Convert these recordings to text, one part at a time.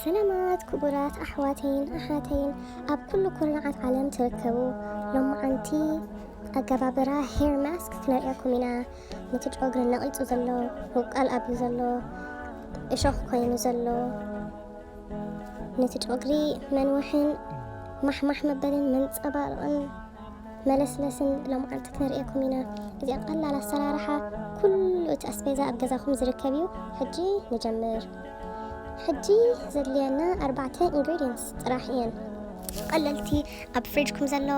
ሰላማት ክቡራት ኣሕዋተይን ኣሓተይን ኣብ ኩሉ ኩርናዓት ዓለም ትርከቡ፣ ሎማዓንቲ ኣገባብራ ሄር ማስክ ክነርእየኩም ኢና። ነቲ ጨጉሪ ነቒጹ ዘሎ፣ ምብቃል ኣብዩ ዘሎ፣ እሾኽ ኮይኑ ዘሎ፣ ነቲ ጨጉሪ መንውሕን ማሕማሕ መበልን መንጸባረቕን መለስለስን ሎማዓንቲ ክነርእየኩም ኢና። እዚኣ ቀላል ኣሰራርሓ ኩሉ እቲ ኣስቤዛ ኣብ ገዛኹም ዝርከብ እዩ። ሕጂ ንጀምር። ሕጂ ዘድልየና ኣርባዕተ ኢንግሪዲየንትስ ጥራሕ እየን። ቀለልቲ ኣብ ፍሪጅኩም ዘሎ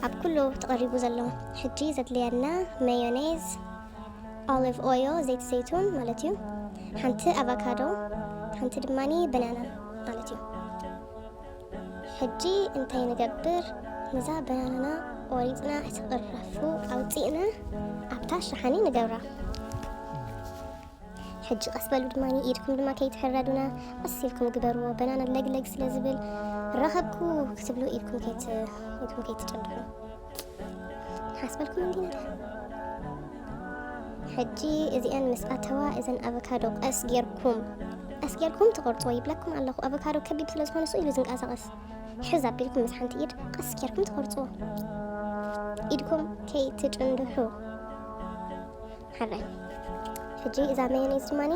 ኣብ ኩሉ ተቐሪቡ ዘሎ። ሕጂ ዘድልየና ማዮኔዝ፣ ኦሊቭ ኦይል፣ ዘይት ዘይቱን ማለት እዩ፣ ሓንቲ ኣቫካዶ፣ ሓንቲ ድማኒ በናና ማለት እዩ። ሕጂ እንታይ ንገብር? ነዛ በናናና ቆሪጽና እቲ ቅርንፉ ኣውጺእና ኣብታ ሸሓኒ ንገብራ። ሕጂ ቀስ በሉ ድማ ኢድኩም ድማ ከይትሕረዱና ቀስ ኢልኩም ግበርዎ። በናና ለግለግ ስለ ዝብል ረኸብኩ ክትብሉ ኢድኩም ከይት-፣ ኢድኩም ከይትጨንድሑ። ሓስበልኩም እንዲና ዳ። ሕጂ እዚአን ምስ ኣተዋ እዘን ኣቮካዶ ቀስ ጌርኩም፣ ቀስ ጌርኩም ትቆርጽዎ ይብለኩም ኣለኹ። ኣቮካዶ ከቢድ ስለ ዝኾነ ስኡ ኢሉ ዝንቀሳቐስ። ሕዝ ኣቢልኩም ምስ ሓንቲ ኢድ ቀስ ጌርኩም ትቆርጽዎ። ኢድኩም ከይትጭንድሑ። ሓራይ። ሕጂ እዛ መዮኔዝ ድማኒ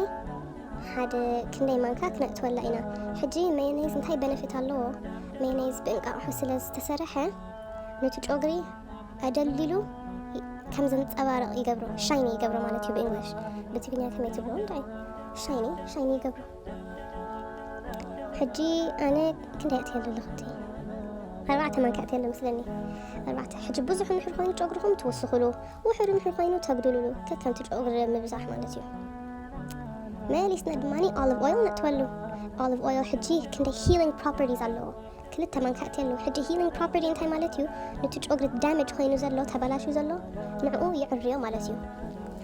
ሓደ ክንደይ ማንካ ክነእትወላ ኢና። ሕጂ መዮኔዝ እንታይ በነፊት ኣለዎ? መዮኔዝ ብእንቃቑሖ ስለ ዝተሰርሐ ነቲ ጨጉሪ ኣደልዲሉ ከም ዘንጸባርቕ ይገብሮ፣ ሻይኒ ይገብሮ ማለት እዩ ብእንግሊሽ። ብትግርኛ ከመይ ትብሎ እንታይ? ሻይኒ፣ ሻይኒ ይገብሮ። ሕጂ ኣነ ክንደይ ኣእትየሉ ኣለኹ እቲ? ኣርባዕተ ማንካ ኣእትየሉ መስለኒ። ኣርባዕተ። ሕጂ ብዙሕ እንድሕር ኮይኑ ጨጉርኹም ትውስኹሉ፣ ውሑድ እንድሕር ኮይኑ ተጉድሉሉ፣ ከከምቲ ጨጉሪ ምብዛሕ ማለት እዩ። መሊስና ድማኒ ኦሊቭ ኦይል ነእትወሉ። ኦሊቭ ኦይል ሕጂ ክንደይ ሂሊንግ ፕሮፐርቲስ ኣለዎ። ክልተ ማንካ ኣእትየሉ። ሕጂ ሂሊንግ ፕሮፐርቲ እንታይ ማለት እዩ? ነቲ ጨጉሪ ዳሜጅ ኮይኑ ዘሎ፣ ተበላሽዩ ዘሎ፣ ንዕኡ የዕርዮ ማለት እዩ።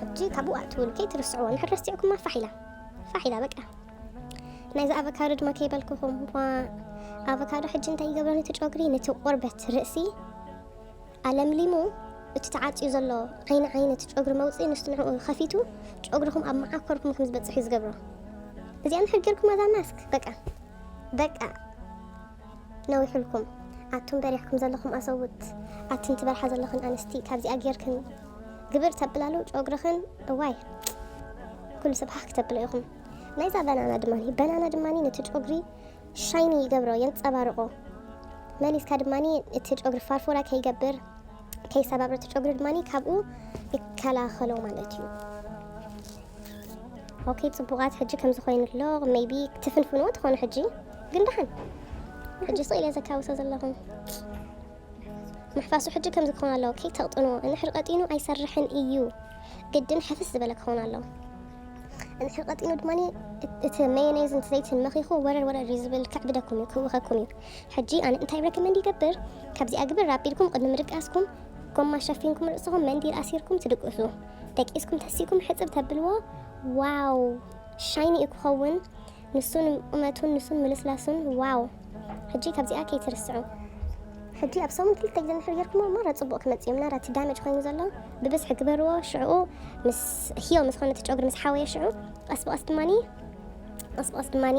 ሕጂ ካብኡ ኣእትውሉ፣ ከይትርስዕዎ። እንድሕር ረሲዕኩማ ፋሕ ኢላ፣ ፋሕ ኢላ በቃ። ናይዚ ኣቮካዶ ድማ ከይበልኩኹም፣ ዋ፣ ኣቮካዶ ሕጂ እንታይ ይገብሮ ነቲ ጨጉሪ፣ ነቲ ቆርበት ርእሲ ኣለምሊሙ፣ እቲ ተዓጽዩ ዘሎ ዓይኒ ዓይኒ እቲ ጨጉሪ መውጽኢ ንሱ ንዕኡ ከፊቱ ጨጉርኹም ኣብ መዓኮርኩም ከም ዝበጽሕ እዩ ዝገብሮ። እዚኣ እንድሕር ጌርኩማ እዛ ማስክ በቃ፣ በቃ ነዊሑልኩም። ኣቱም በሪሕኩም ዘለኹም ኣሰውት፣ ኣትን ትበርሓ ዘለኽን ኣንስቲ ካብዚኣ ጌርክን ግብር ተብላሉ ጨጉርኽን እዋይ ኩሉ ሰብ ሃክ ተብሎ ኢኹም። ናይዛ በናና ድማኒ፣ በናና ድማኒ ነቲ ጨጉሪ ሻይኒ ይገብሮ፣ የንጸባርቆ። መሊስካ ድማኒ እቲ ጨጉሪ ፋርፎራ ከይገብር፣ ከይሰባብር እቲ ጨጉሪ ድማኒ ካብኡ ይከላኸሎ ማለት እዩ። ኦኬ፣ ጽቡቓት፣ ሕጂ ከም ዝኾይኑ ኣሎ፣ ሜይቢ ትፍንፍንዎ ትኾኑ ሕጂ፣ ግን ደሓን። ሕጂ ስቕ ኢለ ዘካውሶ ዘለኹ። ምሕፋሱ ሕጂ ከም ዝኾን ኣሎ፣ ከይተቕጥንዎ፣ እንድሕር ቀጢኑ ኣይሰርሕን እዩ። ግድን ሕፍስ ዝበለ ክኸውን ኣሎ። እንድሕር ቀጢኑ ድማኒ እቲ መዮኔዝን እቲ ዘይትን መኺኹ ወረር ወረር እዩ ዝብል፣ ከዕብደኩም እዩ፣ ክውኸኩም እዩ። ሕጂ ኣነ እንታይ ረከመንድ ይገብር? ካብዚኣ ግብር ኣቢልኩም ቅድሚ ምድቃስኩም ጎማ ሸፊንኩም ርእስኹም መንዲል ኣሲርኩም ትድቅሱ። ደቂስኩም ተሲኩም ሕጽብ ተብልዎ፣ ዋው ሻይኒ እዩ ክኸውን። ንሱን ቁመቱን ንሱን ምልስላሱን ዋው። ሕጂ ካብዚኣ ከይትርስዑ። ሕጂ ኣብ ሰሙን ክልተ ግዜ እንድሕር ጌርኩሞ ማራ ጽቡቕ ክመጽእ እዩ። ምናልባት እቲ ዳሜጅ ኮይኑ ዘሎ ብብዝሒ ግበርዎ። ሽዕኡ ምስ ሂል ምስ ኾነ እቲ ጨጉሪ ምስ ሓወየ ሽዑ ቀስ ብቐስ ድማኒ፣ ቀስ ብቐስ ድማኒ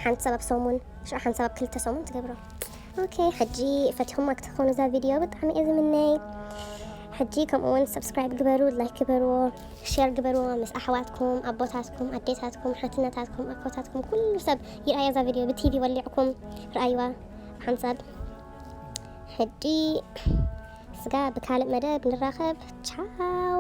ሓንቲ ሰብ ኣብ ሰሙን፣ ሽዑ ሓንቲ ሰብ ኣብ ክልተ ሰሙን ትገብሮ። ኦኬ፣ ሕጂ ፈቲኹማ ክትኾኑ እዛ ቪድዮ ብጣዕሚ እየ ዝምነይ። ሕጂ ከምኡ እውን ሰብስክራይብ ግበሩ፣ ላይክ ግበርዎ፣ ሼር ግበርዎ ምስ ኣሕዋትኩም፣ ኣቦታትኩም፣ ኣዴታትኩም፣ ሓትነታትኩም፣ ኣኮታትኩም፣ ኩሉ ሰብ ይርኣያ እዛ ቪድዮ ብቲቪ ወሊዕኩም ርኣይዋ ሓንሳብ። ሕጂ ስጋ ብካልእ መደብ ንራኸብ። ቻው።